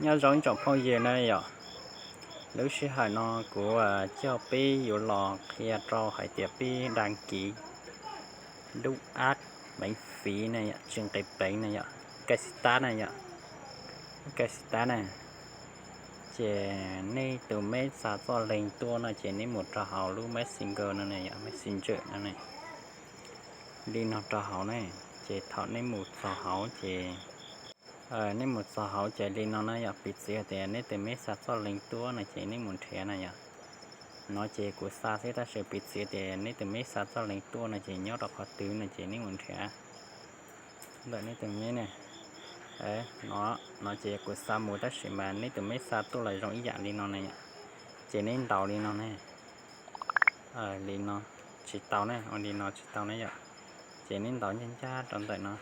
Nyob zoo ib tsoom phooj ywg na yom, lub sij hawm no kuv coj peb yuav los qhia rau hais tias peb đăng ký lub app miễn phí na yom, tsis nqis peev na yom, kais xis tab na yom, kais xis tab na. Ces nej tus meb xa txoj leeg tuaj no ces neb mus rau hauv lub Messenger no na yom, Messenger no ne, li no rau hauv ne. Ces thaum neb mus txog hauv ces, neb mus txog hauv ces li no na yom, piv txwv tias neb tus meb xa txoj leeg tuaj no ces neb mus nrhiav na yom. No ces kuv xa xwb tab sis piv txwv tias neb tus meb xa txoj leeg tuaj no ces nyob rau qhov twg no ces neb mus nrhiav ntawm neb tus meb ne. No, no ces kuv xa mus tab sis mas neb tus meb xa tuaj los zoo ib yam li no ne yom. Ces neb ntaus li no ne. Li no tsis tau ne, ua li no tsis tau ne yom. Ces neb ntaus ncaj ncaj rau ntawm no.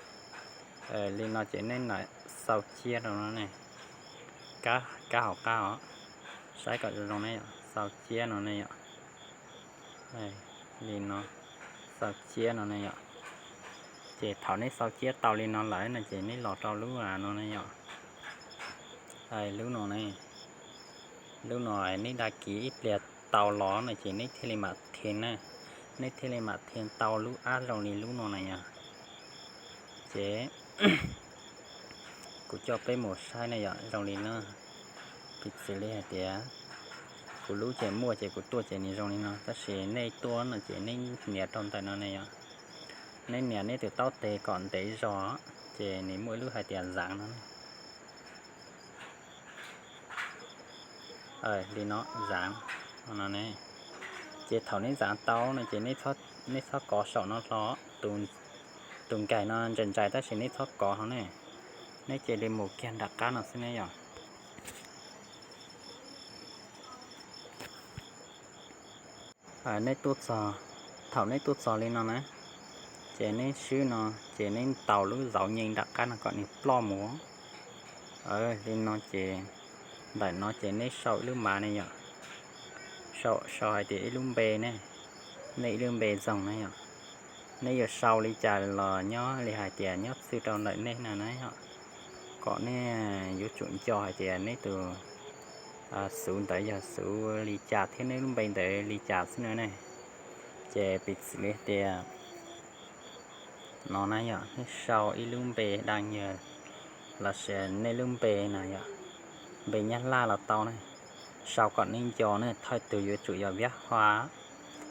Li no ces neb nias xau ciab rau no ne. Kab hauv qab os, saib kom zoo zoo ne yom, xau ciab no ne yom. Li no, xau ciab no ne yom. Ces thaum neb xau ciab tau li no lawm no ces neb los rau lub no ne yom. Lub no ne, lub no neb đăng ký ib pliag tau los no ces neb thiaj li mam thêm na, neb thiaj li mam thêm tau lub app zoo li lub no na yom. Ces kuv coj peb mus saib na yom, zoo li no. Piv txwv li hais tias kuv lub ces muaj ces kuv tuaj ces nws zoo li no, tab sis nej tuaj no ces neb nias rau ntawm no ne yom. Neb nias neb tus taub tes kom ntev zog, ces nws muaj ib lub hais tias dán no. Li no dán no ne. Ces thaum neb dán tau no ces neb txhob kov saum no hlo, tus nkaim no ntsais ntsais tab sis neb txhob kov hlo ne. Neb cia li mus kiag nram qab no xwb ne yom. Neb tuaj txog, thaum neb tuaj txog li no na, ces neb swb no ces neb ntaus lub zauv nyem nram qab no kom nws ploj mus. Li no ces ntawm no ces neb sau ib lub mav ne yom, sau hais tias ib lub npe ne, nej ib lub npe zoo na yom. Neb yuav sau li cas los nyob li hais tias nyob txwj rau ntawm nej no na yom. Kom nej yuav tsum nco hais tias neb tus xuv ntawd yog xuv li cas thiab neb lub npe ntawd li cas xwb no ne. Ces piv txwv li tias no na yom, nej sau ib lub npe đăng nhập los sis nej lub npe na yom, npe Nyab Laj los tau ne. Sau kom nej nco ne, thawj tug yuav tsum yog Viab Hua,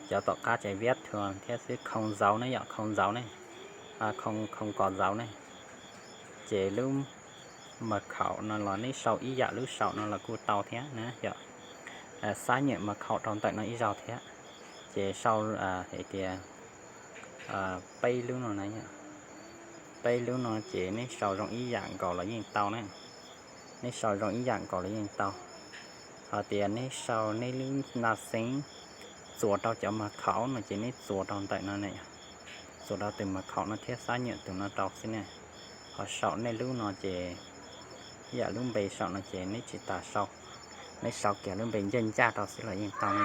cov tom qab ces Viab Thuam thiab xwb, không dấu ne yom, không dấu ne, không có dấu ne. Ces lub mật khẩu no los neb sau ib yam lub saum no los kuj tau thiab na yom. Xác nhận mật khẩu rau ntawm no ib zaug thiab. Ces sau hais tias peb lub no na, peb lub no ces neb sau zoo ib yam nkaus los yeej tau na. Neb sau zoo ib yam nkaus los yeej tau. Ho tias neb sau neb lub na xeeb txuas rau cov mật khẩu no ces neb txuas rau ntawm no ne, txuas rau tus mật khẩu no thiab xác nhận tus no rau xwb ne. Ho saum nej lub no ces ib yam lub npe saum no ces neb tsis tas sau, neb sau kiag lub npe ncaj ncaj rau xwb los yeej tau ne.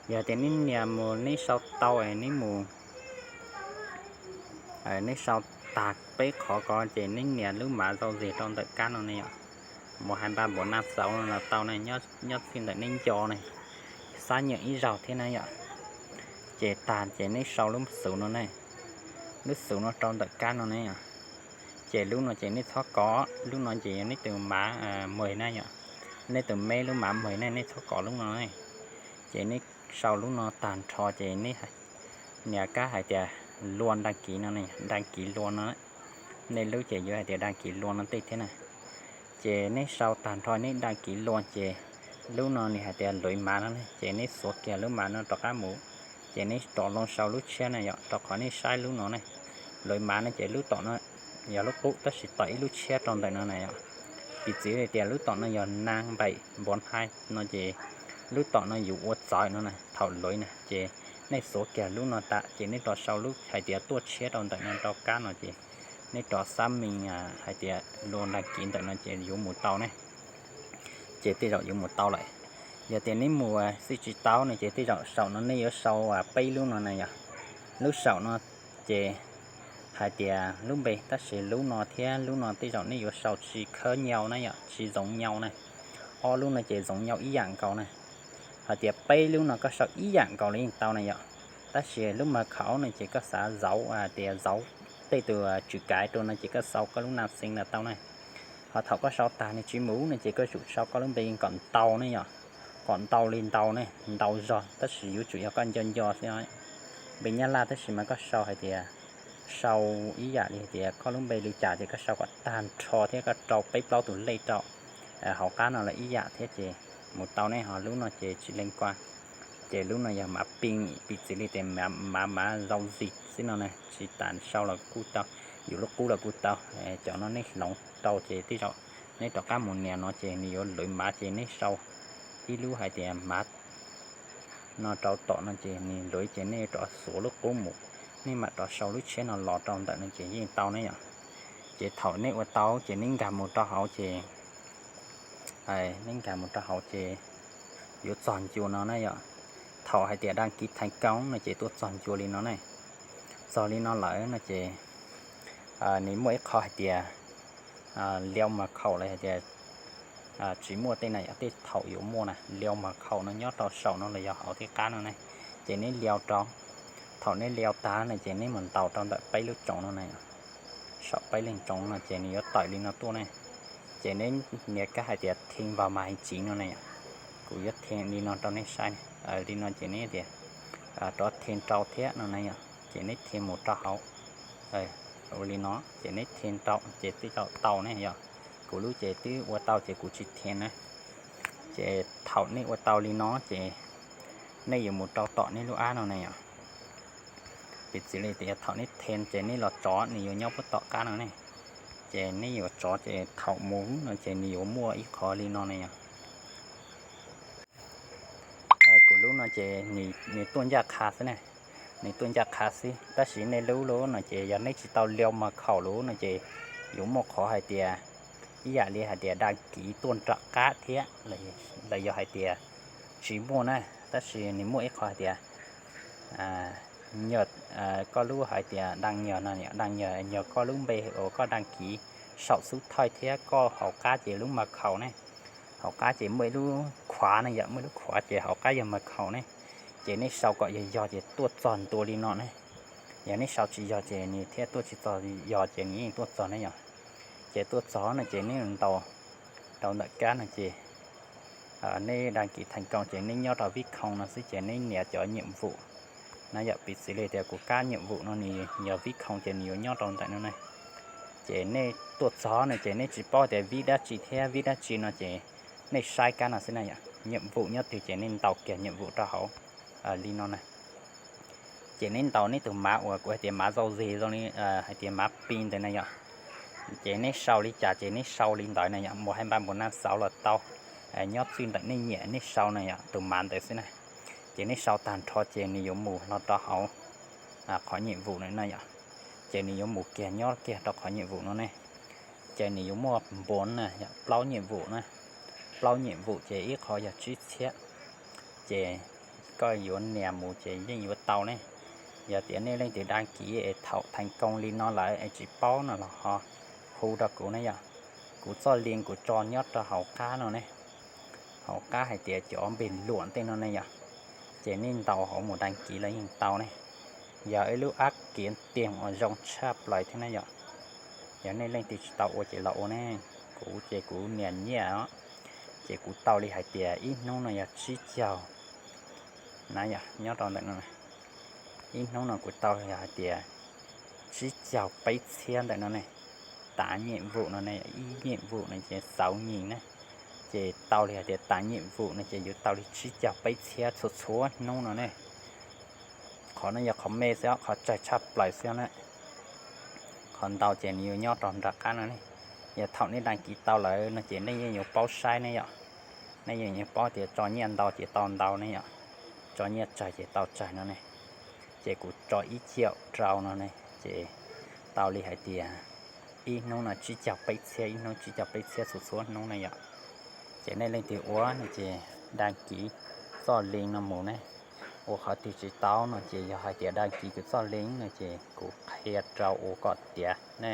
Yog tias neb nias mus neb sau tau es neb mus, neb sau tag peb qhov ko ces neb nias lub mav zau zis rau ntawm kab no ne yom. Mus hais npaj npaum na xauv no los tau ne, nyob txij ntawm neb nco ne, xác nhận ib zaug thiab na yom. Ces tag ces neb sau lub xuv no ne, lub xuv no rau ntawm kab no ne yom. Ces lub no ces neb txhob kov, lub no ces yog neb tus mav mời na yom, neb tus meb lub mav mời ne, neb txhob kov lub no ne. Ces neb sau lub no tag nrho ces neb nias kab hais tias lua đăng ký no ne, đăng ký lua no, nej lub ces yuav hais tias đăng ký lua no tej thiab na. Ces neb sau tag nrho neb đăng ký lua ces lub no nws hais tias lưới mav no ne, ces neb xuav kiag lub mav no rov qab mus, ces neb rov loo sau lub tshiab na yom, rau qhov nej saib lub no ne, lưới mav no ces lub tom no yog lub qub tab sis tom ib lub tshiab rau ntawm no na yom. Piv txwv hais tias lub tom no yog năm bảy bốn hai no ces lub tom no yus ua txawv no na, thaum lưới na, ces nej xuav kiag lub no tas ces nej rov sau lub hais tias tuaj tshiab rau ntawm no rau kab no ces nej rov xác minh hais tias lua đăng ký ntawm no ces yuav mus tau ne. Ces tej zaum yuav mus tau lawm. Yog tias neb mus xij tsis tau no ces tej zaum saum no nej yuav sau peb lub no na yom. Lub saum no ces hais tias lub npe, tab sis lub no thiab lub no tej zaum nej yuav sau tsis khawb nyau na yom, tsis zoov nyau na. Ob lub no ces zoov nyau ib yam nkaus na. Hais tias peb lub no koj sau ib yam nkaus los yeej tau na yom. Tab sis lub ma khaum no ces koj xav zauv, tias zauv tej tus tswm kaiv rau no ces koj sau koj lub na xeev los tau na. Ho thaum koj sau tag nws tsis mus no ces koj tsum sau koj lub npe kom ntau ne yom, kom ntau li ntau ne, ntau zog tab sis yuav tsum yog koj nco nco xwb. Npe Nyab Laj tab sis mas koj sau hais tias, sau ib yam li hais tias koj lub npe li cas ces koj sau kom tag nrho thiab koj rau peb plaub tus lej rau hauv qab no los ib yam thiab ces mus tau ne. Ho lub no ces tsis leej kua, ces lub no yog mav pin, piv txwv li tias mav, mav zau zis xwb no na, tsis tas sau los kuj tau, yus lub qub los kuj tau. Cov no nej hloov rau ces tej zaum nej rov qab mus nias no ces nws yuav lwv mav ces nej sau ib lub hais tias mav no rau tom no ces nws lwv ces nej rov xuav lub qub mus, nej mam rov sau lub tshiab no los rau ntawm no ces yeej tau ne yom. Ces thaum nej ua tau ces nej nkag mus rau hauv ces, nej nkag mus rau hauv ces yuav txog ncua no na yom. Thaum hais tias đăng ký thành công no ces tuaj txog ncua li no ne. Txog li no lawm no ces nws muaj ib qho hais tias liau ma khaum los hais tias tsis muaj tej na yom, tej thaum yuav muaj na, liau ma khaum no nyob rau saum no los yog hauv tej qab no ne. Ces neb liau rau, thaum neb liau tag no ces neb mus ntaus rau ntawm peb lub tsoov no na, saum peb leeg tsoov no ces nws yuav tawm li no tuaj ne. Ces neb nias kab hais tias thêm vào màn hình chính no na yom. Kuv yuav thêm li no rau nej saib, li no ces neb tias rov thêm rau thiab no na yom, ces neb thêm mus rau hauv ua li no, ces neb thêm rau ces twb tau tau ne yom. Kuv lub ces twb ua tau ces kuv tsis thêm na. Ces thaum nej ua tau li no ces nej yuav mus rau tom nej lub app no na yom. Piv txwv li tias thaum neb thêm ces neb los tsov nws yuav nyob puag tom qab no ne. Ces neb yuav tsov ces thaum mus no ces nws yuav muaj ib qho li no na yom. Kuv lub no ces nws tuaj ncaj qha xwb na, nws tuaj ncaj qha xwb, tab sis nej lub lub no ces yog neb tsis tau liau ma khaum lub no ces yuav muaj qhov hais tias ib yam li hais tias đăng ký tuaj nram qab thiab, los yog hais tias tsis muaj na, tab sis nws muaj ib qho hais tias koj lub hais tias đăng nhập no, đăng nhập, nhập koj lub npe uas koj đăng ký saum xub thawj thiab koj hauv qab ces lub ma khaum ne. Hauv qab ces muaj ib lub khuav ne yom, muaj ib lub khuav ces hauv qab yog ma khaum ne. Ces neb sau kom yog yog ces tuaj txog ntua li no ne. Yog neb sau tsis yog ces nws thiaj tuaj tsis txog, yog ces nws yeej tuaj txog ne yom. Ces tuaj txog no ces neb ntaus rau ntawm kab no ces neb đăng ký thành công ces neb nyob rau vib khoo no xwb ces neb nias cov nhiệm vụ na yom. Piv txwv li tias kuv kab nhiệm vụ no nws yog vib khoo ces nws yuav nyob rau ntawm no ne. Ces nej tuaj txog no ces neb tsis paub tias vib dab tsi thiab vib dab tsi no ces nej saib kab no xwb na yom. Nhiệm vụ nyob twg ces nej ntaus kiag nhiệm vụ rau hauv li no na. Ces neb ntaus neb tus mav uas kuv hais tias mav zau zis zoo li hais tias mav pin ntawd na yom. Ces neb sau li cas ces neb sau li ntawd na yom, mus hais npaj mus naj xauv los tau, nyob txij ntawm nej nyiam nej sau na yom, tus mav ntawd xwb na. Ces neb sau tag nrho ces nws yuav mus los rau hauv qhov nhiệm vụ na yom. Ces nws yuav mus kiag nyob kiag rau qhov nhiệm vụ no ne. Ces nws yuav muaj npuav na yom, plaub nhiệm vụ na, plaub nhiệm vụ ces ib qho yog tsib txhiab. Ces koj yuav nias mus ces yeej yuav tau ne. Yog tias nej leej twg đăng ký es thaum thành công li no lawm es tsis paub no los ho hu rau kuv na yom. Kuv txoj link kuv tso nyob rau hauv qab no ne, hauv qab hais tias cov bình luận tej no ne yom. Ces nej ntaus hauv mus đăng ký los yeej tau ne. Yog ib lub app kiếm tiền uas zoo tshaj plaws thiab na yom. Yog nej leej twg tsis tau ua ces los ua ne. Kuv ces kuv nias nyiaj os, ces kuv tau li hais tias ib hnub no yog tsib caug na yom, nyob rau ntawm no. Ib hnub no kuv tau yog hais tias tsib caug peb txhiab ntawm no ne. Tám nhiệm vụ no ne, ib nhiệm vụ no ces sáu nghìn na. Ces tau li hais tias tám nhiệm vụ no ces yuav tau li tsib caug peb txhiab txhua txhua hnub no ne. Qhov no yog qhov me xwb, qhov tsawg tshaj plaws xwb na. Qhov ntau ces nws yuav nyob rau nram qab no ne. Yog thaum nej đăng ký tau lawm no ces nej yeej yuav paub saib ne yom. Nej yeej yuav paub tias tso nyiaj ntau ces tau ntau ne yom, tso nyiaj tsawg ces tau tsawg no ne. Ces kuv tso ib caum rau no ne, ces tau li hais tias ib hnub no tsib caug peb txhiab, ib hnub tsib caug peb txhiab txhua txhua hnub ne yom. Ces nej leej twg ua no ces đăng ký txoj link no mus ne. ua qhov twg tsis tau no ces yog hais tias dag kis kuv txoj link no ces kuv qhia rau ua kom tiav ne.